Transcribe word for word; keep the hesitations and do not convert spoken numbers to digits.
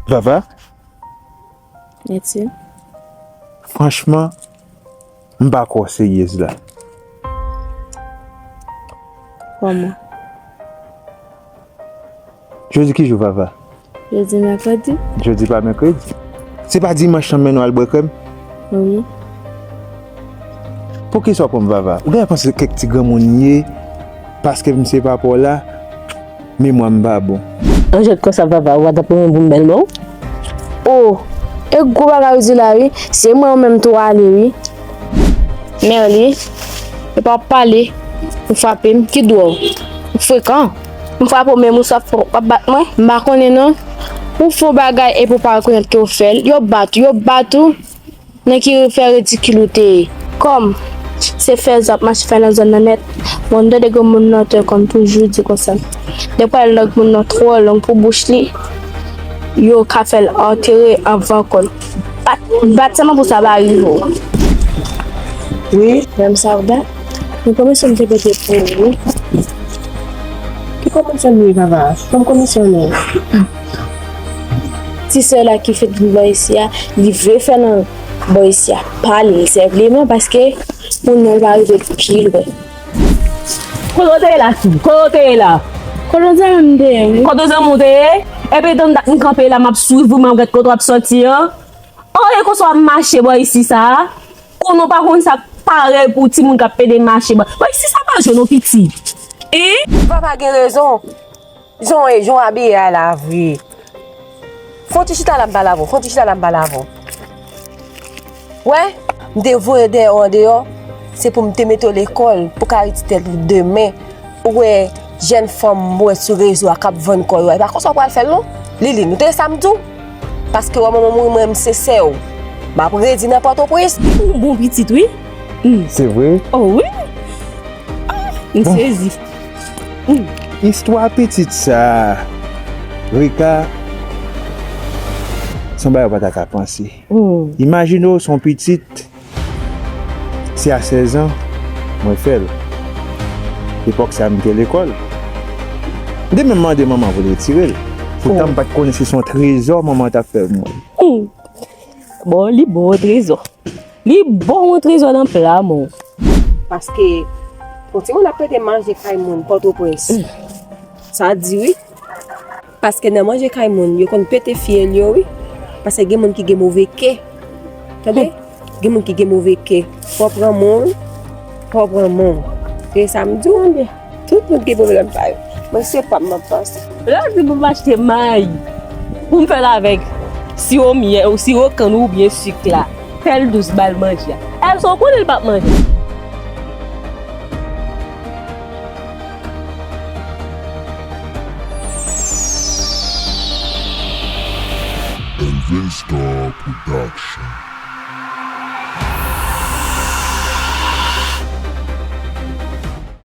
Vava? Mèsi. Franchman, m pa kwè w seryez la. Kòman? Jodi ki jou, Vava? Jodi mèkredi. Jodi pa mèkredi? Se pa dimanch lan menm nou al bwè krèm? Wi. Poukisa w pran m, Vava? Ou genlè panse kèk ti granmoun ye, paske m se papa w la, memwa m pa bon. An jwèt konsa, Vava, ou pa t ap renmen pou m bèl ban w? O, e gwo bagay ou di la wi, se mwen ou menm tou ale wi. Merly, epa w ap pale, ou frape m, ki dwòl, ou frekan. M frape w menm ou sa ap bat mwen? M pa konnen non. Ou fè yon bagay epi w pa rekonèt ke w fè l. Yo bat ou, yo bat ou. Nan ki fè ridikil ou te ye? Kòm se fè zòt mache fè nan zòn nan nèt, bon, m tande granmoun nan te konn toujou di konsa. Depi lè moun nan twò long pou bouch li, yo ka fè l antere anvan kò l. Bat, bat sèlman pou sa pa rive w. Wi, menm sa w bat. Mwen kòmanse m te pete pou ou, wi. Ki kòmanse m ye, Vava? Kòm kòmanse w non. Ti sè la ki fèk vin bò isi a, li vle fè nan bò isi a. Pale l senpleman paske pou non pa rive pi lwen. Kote w te ye la, fi? Kote w te ye la? Kote zanmi m te ye, wi. Kote zanmi w te ye? Epi tann dat m kanpe la, m ap swiv ou, m ap gad kote w ap sòti an. An, e konsa w ap mache bò isi sa a? Konnen w pa konn sa k parèy pou timoun k ap pede mache bò, bò isi sa pa jwenn yon pitit. Hein? Papa gen rezon. Jan w, jan w abiye a la vre. Fè yon ti chita la m pale avè w. Fè yon ti chita la m pale avè w. Wè, m te voye dèyè w andeyò, se pou m te mete w lekòl, pou w ka redi tèt ou demen. Ou wè jèn fanm m wè sou rezo a k ap vann kò yo a, e pa konsa w pral fè l non. Liline, ou tande sa m di w? Paske w wè manman w mouri, mwen menm se sè w. M ap redi nan Pòtoprens. Ou bon pitit wi. Hmm. Se vre? Oh wi. Ah, m sezi. Istwa pitit sa a, Rika, se yon bagay w pa ta ka panse. Imajine w, se yon pitit, se a sèz an mwen fè l. Epòk sa a, m te lekòl. M te menm mande manman pou l retire l. Poutan, m pa t konnen si se yon trezò manman t ap fè l mwen. Bon, li bon, trezò. Li bon, yon trezò nan pla, mon. Paske, yon timoun ap pede manje kay moun Pòtoprens. Sa di wi. Paske nan manje kay moun, yo konn pete fyèl yo, wi. Paske gen moun ki gen move kè. Tande? Gen moun ki gen move kè. Fò w pran moun, fò w pran moun. Se sa m di w, wi. Tout moun gen pwoblèm pa yo. Mwen se pa m ap panse. Lè w di pou m achte mayi, pou m fè l avèk siwo myèl, siwo kann oubyen sik la, fè l dous, ba l manje a. Èske w konnen l p ap manje? Elvin Star Production.